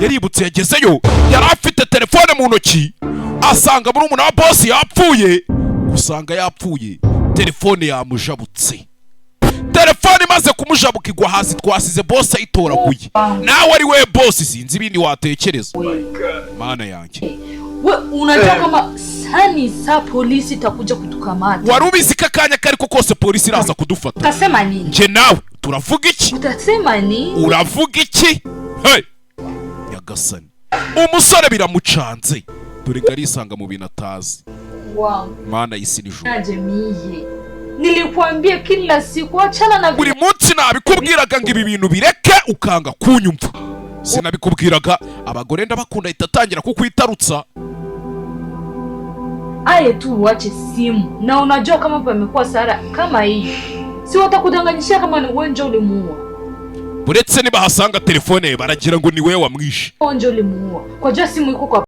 Yaributse, yagezeyo yari afite telefone mu ntoki, asanga murumuna wa bosi yapfuye. Usanga yapfuye, telefone yamujabutse. Telefone imaze kumujabuka igwa hasi, twasize bosi ayitoraguye. Nawe ari we bosi, sinzi ibindi watekereza. Mana yanjye! We unajua kama sani saa polisi itakuja kutukamata. Wari ubizi ko akanya ko ariko kose polisi iraza kudufata? Utasema nini? Njye nawe turavuga iki? Utasema nini? Uravuga iki? Hey! Nyagasani, umusore biramucanze, dore ngo arisanga mu bintu atazi. Wangu. Mana y'isi n'ijuru! Naje miye. Nilikwambia kila siku achana na Buri munsi nabikubwiraga ngo ibi bintu bireke, ukanga kunyumva. Sinabikubwiraga? Abagore ndabakunda. Ahita atangira kukwitarutsa. Aye tu uache simu na unajua kama pamekuwa sara kama hii. Si watakudanganyishia kama ni wewe ndio ulimuua. Uretse nibahasanga telefone ye, baragira ngo ni we wamwishe. Wewe ndio ulimuua. Kwa jua simu iko kwa